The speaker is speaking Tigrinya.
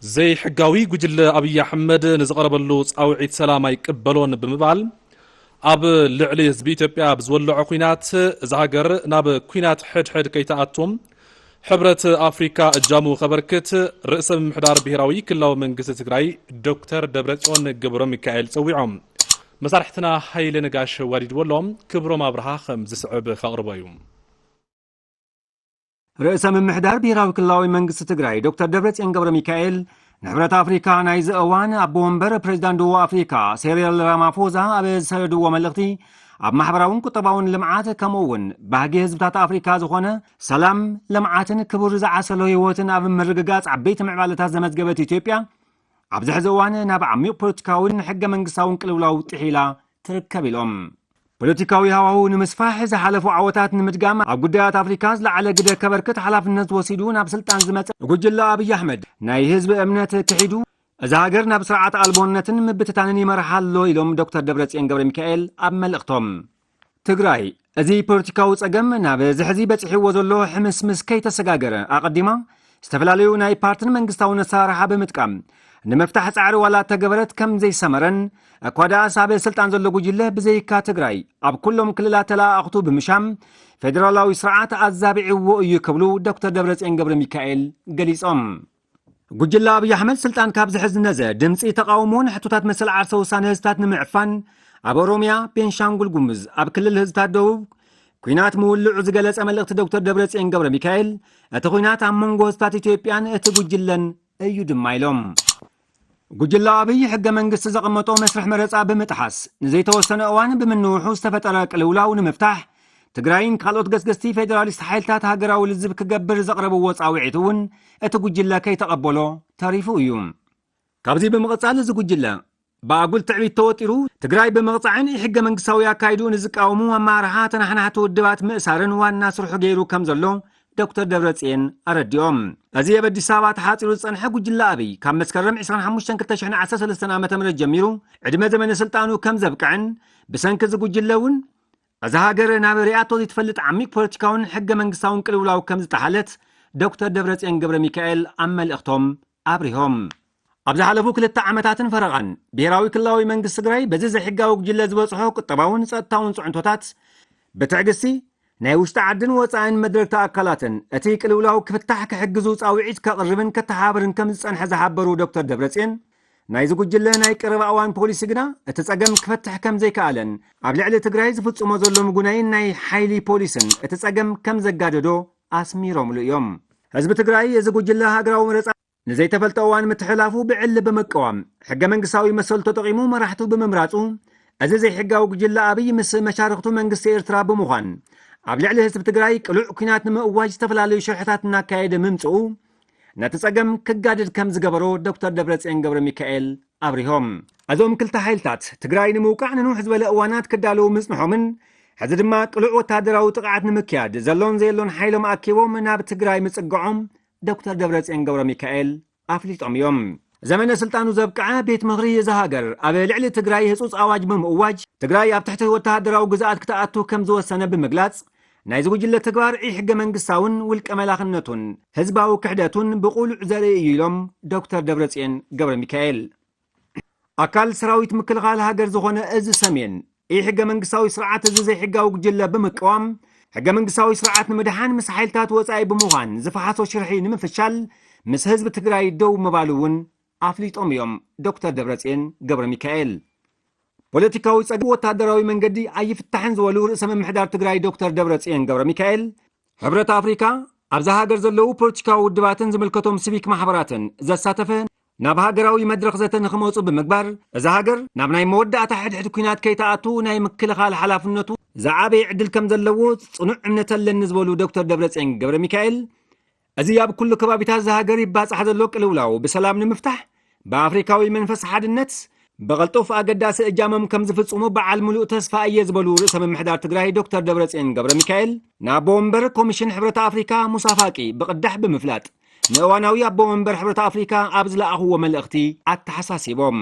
ዘይሕጋዊ ጉጅለ ኣብይ ኣሕመድ ንዝቐረበሉ ጻውዒት ሰላም ኣይቅበሎን ብምባል፣ ኣብ ልዕሊ ህዝቢ ኢትዮጵያ ብዝወለዖ ኲናት እዛ ሃገር ናብ ኲናት ሕድሕድ ከይትኣቱ ሕብረት ኣፍሪካ እጃሙ ከበርክት ርእሰ ምምሕዳር ብሔራዊ ክልላዊ መንግስቲ ትግራይ ዶክተር ደብረጽዮን ገብረ ሚካኤል ጸዊዖም። መሳርሕትና ሃይለ ነጋሽ ዋዲድዎ ኣሎ። ክብሮም ኣብርሃ ከም ዝስዕብ ከቕርቦ እዩ። ርእሰ ምምሕዳር ብሔራዊ ክልላዊ መንግስቲ ትግራይ ዶክተር ደብረጽዮን ገብረ ሚካኤል ንሕብረት ኣፍሪካ ናይዚ እዋን ኣቦ ወንበር ፕሬዚዳንት ደቡብ ኣፍሪካ ሴሪል ራማፎዛ ኣብ ዝሰደድዎ መልእኽቲ፣ ኣብ ማሕበራውን ቁጠባውን ልምዓት ከምኡ እውን ባህጊ ህዝብታት ኣፍሪካ ዝኾነ ሰላም፣ ልምዓትን ክቡር ዝዓሰሎ ህይወትን ኣብ ምርግጋፅ ዓበይቲ ምዕባለታት ዘመዝገበት ኢትዮጵያ ኣብዚ ሕዚ እዋን ናብ ዓሚቕ ፖለቲካውን ሕገ መንግስታውን ቅልውላው ጥሒላ ትርከብ ኢሎም። ፖለቲካዊ ሃዋሁ ንምስፋሕ፣ ዝሓለፉ ዓወታት ንምድጋም፣ ኣብ ጉዳያት ኣፍሪካ ዝለዓለ ግደ ከበርክት ሓላፍነት ወሲዱ ናብ ስልጣን ዝመፀ ጉጅለ ኣብይ ኣሕመድ ናይ ህዝቢ እምነት ክሒዱ፣ እዛ ሃገር ናብ ስርዓት ኣልቦነትን ምብትታንን ይመርሓ ኣሎ ኢሎም ዶክተር ደብረጽዮን ገብረ ሚካኤል ኣብ መልእኽቶም። ትግራይ፣ እዚ ፖለቲካዊ ጸገም ናብ እዚ ሕዚ በጺሕዎ ዘሎ ሕምስምስ ከይተሰጋገረ ኣቐዲማ፣ ዝተፈላለዩ ናይ ፓርትን መንግስታውን ኣሰራርሓ ብምጥቃም ንምፍታሕ ጻዕሪ ዋላ ተገበረት ከም ዘይሰመረን፣ እኳ ደኣስ ኣብ ስልጣን ዘሎ ጉጅለ ብዘይካ ትግራይ ኣብ ኩሎም ክልላት ተለኣኣኽቱ ብምሻም ፌደራላዊ ስርዓት ኣዛቢዕዎ እዩ ክብሉ ዶክተር ደብረጽዮን ገብረ ሚካኤል ገሊጾም። ጉጅለ ኣብይ ኣሕመድ ስልጣን ካብ ዝሕዝ ነዘ ድምፂ ተቃውሞን ሕቶታት መሰል ዓርሰ ውሳነ ህዝብታት ንምዕፋን ኣብ ኦሮሚያ፣ ቤንሻንጉል ጉሙዝ፣ ኣብ ክልል ህዝብታት ደቡብ ኲናት ምውልዑ ዝገለጸ መልእኽቲ ዶክተር ደብረጽዮን ገብረ ሚካኤል፣ እቲ ኲናት ኣብ መንጎ ህዝብታት ኢትዮጵያን እቲ ጉጅለን እዩ ድማ ኢሎም። ጉጅለ ኣብይ ሕገ መንግስቲ ዘቐመጦ መስርሕ መረፃ ብምጥሓስ ንዘይተወሰነ እዋን ብምንውሑ ዝተፈጠረ ቅልውላው ንምፍታሕ ትግራይን ካልኦት ገስገስቲ ፌደራሊስት ሓይልታት ሃገራዊ ልዝብ ክገብር ዘቕረብዎ ጻውዒት እውን እቲ ጉጅለ ከይተቐበሎ ተሪፉ እዩ። ካብዚ ብምቕጻል እዚ ጉጅለ ብኣጉል ትዕቢት ተወጢሩ ትግራይ ብምቕጻዕን ሕገ መንግስታዊ ኣካይድኡ ንዝቃወሙ ኣመራርሓ ተናሓናሕቲ ውድባት ምእሳርን ዋና ስርሑ ገይሩ ከም ዘሎ ዶክተር ደብረጽዮን ኣረዲኦም። እዚ ኣብ ኣዲስ ኣበባ ተሓጺሩ ዝጸንሐ ጉጅለ ኣብይ ካብ መስከረም ዕስራን ሓሙሽተን ክልተ ሽሕን ዓሰርተ ሰለስተን ዓመተ ምህረት ጀሚሩ ዕድመ ዘመነ ስልጣኑ ከም ዘብቅዕን ብሰንኪ እዚ ጉጅለ እውን እዛ ሃገር ናብ ሪኣቶ ዘይትፈልጥ ዓሚቕ ፖለቲካውን ሕገ መንግስታውን ቅልውላው ከም ዝጠሓለት ዶክተር ደብረጽዮን ገብረ ሚካኤል ኣብ መልእኽቶም ኣብሪሆም። ኣብ ዝሓለፉ ክልተ ዓመታትን ፈረቓን ብሄራዊ ክልላዊ መንግስቲ ትግራይ በዚ ዘይሕጋዊ ጉጅለ ዝበፅሖ ቁጠባውን ጸጥታውን ፅዕንቶታት ብትዕግስቲ ናይ ውሽጢ ዓድን ወፃእን መድረግቲ ኣካላትን እቲ ቅልውላው ክፍታሕ ክሕግዙ ጻውዒት ከቕርብን ከተሓባብርን ከም ዝጸንሐ ዝሓበሩ ዶክተር ደብረጽዮን፣ ናይዚ ጉጅለ ናይ ቀረባ እዋን ፖሊሲ ግና እቲ ጸገም ክፈትሕ ከም ዘይከኣለን ኣብ ልዕሊ ትግራይ ዝፍጽሞ ዘሎ ምጉናይን ናይ ሓይሊ ፖሊስን እቲ ጸገም ከም ዘጋደዶ ኣስሚሮምሉ እዮም። ህዝቢ ትግራይ እዚ ጉጅለ ሃገራዊ መረፃ ንዘይተፈልጠ እዋን ምትሕልላፉ ብዕሊ ብምቅዋም ሕገ መንግስታዊ መሰሉ ተጠቒሙ መራሕቱ ብምምራፁ፣ እዚ ዘይሕጋዊ ጉጅለ ኣብይ ምስ መሻርኽቱ መንግስቲ ኤርትራ ብምዃን ኣብ ልዕሊ ህዝቢ ትግራይ ቅሉዕ ኲናት ንምእዋጅ ዝተፈላለዩ ሽርሕታት እናካየደ ምምፅኡ ነቲ ጸገም ክጋድድ ከም ዝገበሮ ዶክተር ደብረጽዮን ገብረ ሚካኤል ኣብሪሆም። እዞም ክልተ ሓይልታት ትግራይ ንምውቃዕ ንንውሕ ዝበለ እዋናት ክዳለዉ ምጽንሖምን ሕዚ ድማ ቅሉዕ ወታደራዊ ጥቕዓት ንምክያድ ዘሎን ዘየሎን ሓይሎም ኣኪቦም ናብ ትግራይ ምጽግዖም ዶክተር ደብረጽዮን ገብረ ሚካኤል ኣፍሊጦም እዮም። ዘመነ ስልጣኑ ዘብቅዐ ቤት ምኽሪ እዛ ሃገር ኣብ ልዕሊ ትግራይ ህጹጽ ኣዋጅ ብምእዋጅ ትግራይ ኣብ ትሕቲ ወታደራዊ ግዝኣት ክትኣቱ ከም ዝወሰነ ብምግላጽ ናይዚ ጉጅለ ተግባር ኢ-ሕገ መንግስታውን ውልቀ መላኽነቱን ህዝባዊ ክሕደቱን ብቑሉዕ ዘርኢ እዩ ኢሎም ዶክተር ደብረጽዮን ገብረ ሚካኤል። ኣካል ሰራዊት ምክልኻል ሃገር ዝኾነ እዚ ሰሜን ኢ-ሕገ መንግስታዊ ስርዓት እዚ ዘይሕጋዊ ጉጅለ ብምቅዋም ሕገ መንግስታዊ ስርዓት ንምድሓን ምስ ሓይልታት ወጻኢ ብምዃን ዝፈሓሶ ሽርሒ ንምፍሻል ምስ ህዝቢ ትግራይ ደው ምባሉ እውን ኣፍሊጦም እዮም ዶክተር ደብረጽዮን ገብረ ሚካኤል። ፖለቲካዊ ጸገም ወታደራዊ መንገዲ ኣይፍታሕን ዝበሉ ርእሰ ምምሕዳር ትግራይ ዶክተር ደብረጽዮን ገብረ ሚካኤል፣ ሕብረት ኣፍሪካ ኣብዛ ሃገር ዘለዉ ፖለቲካዊ ውድባትን ዝምልከቶም ሲቪክ ማሕበራትን ዘሳተፈ ናብ ሃገራዊ መድረኽ ዘተ ንኽመፁ ብምግባር እዛ ሃገር ናብ ናይ መወዳእታ ሕድሕድ ኲናት ከይትኣቱ ናይ ምክልኻል ሓላፍነቱ ዝዓበየ ዕድል ከም ዘለዎ ፅኑዕ እምነት ኣለኒ ዝበሉ ዶክተር ደብረጽዮን ገብረ ሚካኤል፣ እዚ ኣብ ኩሉ ከባቢታት እዛ ሃገር ይባፃሕ ዘሎ ቅልውላው ብሰላም ንምፍታሕ ብኣፍሪካዊ መንፈስ ሓድነት ብቐልጡፍ ኣገዳሲ እጃሞም ከም ዝፍፅሙ በዓል ሙሉእ ተስፋ እየ ዝበሉ ርእሰ ምምሕዳር ትግራይ ዶክተር ደብረጽዮን ገብረ ሚካኤል ንኣቦ ወንበር ኮሚሽን ሕብረት ኣፍሪካ ሙሳ ፋቂ ብቕዳሕ ብምፍላጥ ንእዋናዊ ኣቦ ወንበር ሕብረት ኣፍሪካ ኣብ ዝለኣኽዎ መልእኽቲ ኣተሓሳሲቦም።